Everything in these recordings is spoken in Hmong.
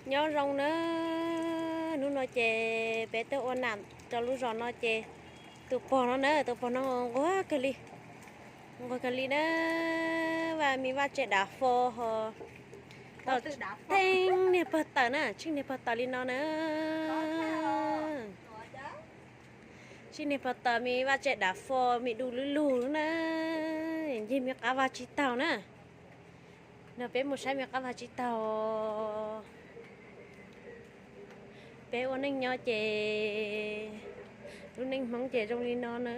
Nyob zoo na, hnub no ces peb tuaj ua nam rau lub zos no ces tus pog no na, tus pog no nquag kawg li, nquag kawg li na, vaj me vaj tse dav fo ho tau tsheej niag pog tawm na, tsheej niag pog tawm li no na. Tsheej niag pog tawm me vaj tse dav fo me du lug lug na, ncig me qab vag tsis taug na. No peb mus saib me qab vag tsis taug. Peb ua neej nyob ces lub neej Hmoob ces zoo li no na.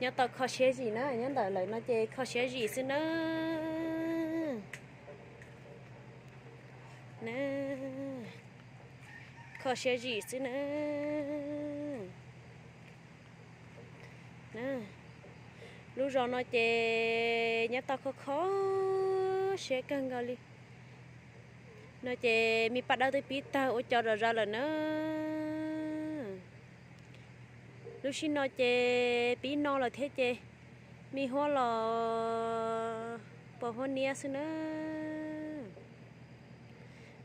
Nyob tau kho siab zim na, nyob ntawm lawm no ces kho siab zim xwb na. Na, kho siab zim xwb na. Na, lub zos no ces nyob tau kho kho siab kawg nkaus li. No ces me paj dawb twb pib tawg ua cov zom zaws lawm na. Lub sij no ces pib no lawm thiab ces me huab los pos huab niab xwb na.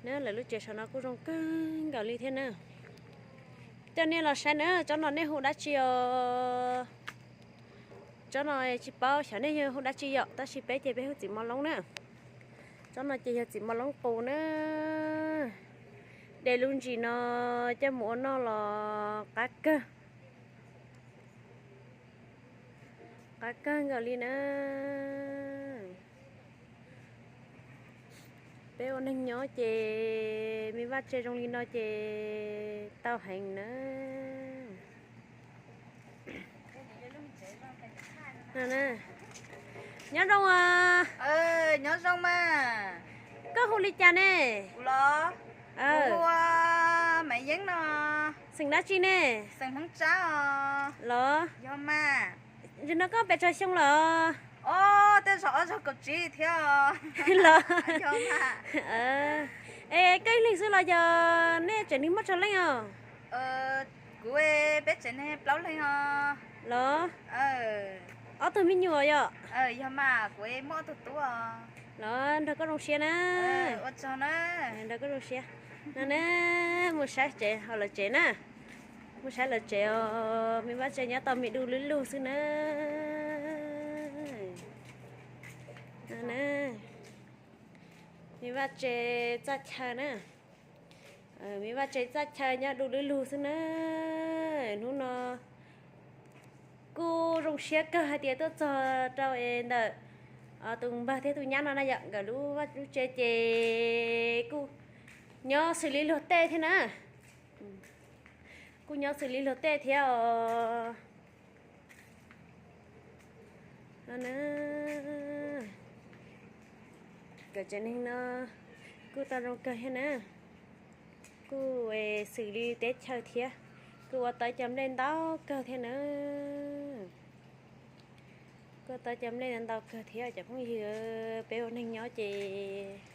Na, lawv lub tsev saum no kuj zoo kawg nkaus li thiab na. Coj nej los saib na, tsob no nej hu dab tsi os? Tsob no tsis paub xyov nej yog hu dab tsi yom, tab sis peb ces peb hu txiv mos loob na. Tsob no ces yog txiv mos loob qus na. De lub ntsis no coj mus ua noj los qab kawg, qab kawg nkaus li na. Peb ua neeg nyob ces me vaj tse zoo li no ces tau heev na. Nyob zoo os. Nyob zoo mas. Koj hu li cas ne? Los, hu ua Maiv Yeeb no. Xeem dab tsi ne? Xeem Hmoob Tsab os. Los, yog mas. Nim no koj pes tsawg xyoo lawm? Os, tej zaum ob zaug kaum tsib thiab. Los, es koj ib leeg xwb los yog nej tsev neeg muaj tsawg leej os? Kuv, peb tsev neeg plaub leeg os. Los, ob tug me nyuam yom? Yog mas, kuv muaj ob tug tub. Los nrog koj zoo siab na. Ua tsaug na. Nrog koj zoo siab. No na, mus saib tsev, ho lawv tsev na. Mus saib lawv tsev os, me vaj tse nyob tau me du lub lug xwb na. No na, me vaj tse txaj chaw na. Me vaj tse txaj chaw nyob du lub lug xwb na. Hnub no kuj zoo siab kawg hais tias tuaj txog rau es ntawm tus npawg thiab tus nyab no na yom, nkawd lub vaj lub tse ces kuj nyob xws li luag tej thiab na. Kuj nyob xws li luag tej thiab os. No na, nkawd tsev neeg no kuj tau zoo kawg thiab na. Kuj xws li teb chaws thiab, kuj ua tau cov nplej ntau kawg thiab na. Kuj ua tau cov nplej ntau kawg thiab cov phooj ywg, peb ua neeg nyob ces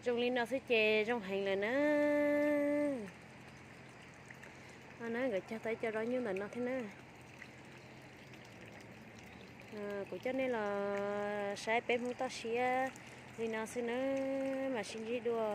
zoo li no xwb ces zoo heev lawm na. No na, nkawd cog tau ib co zaub nyuj ntawm no thiab na. Kuv coj nej los saib peb Hmoob toj siab li no xwb na, mam sib ntsib dua.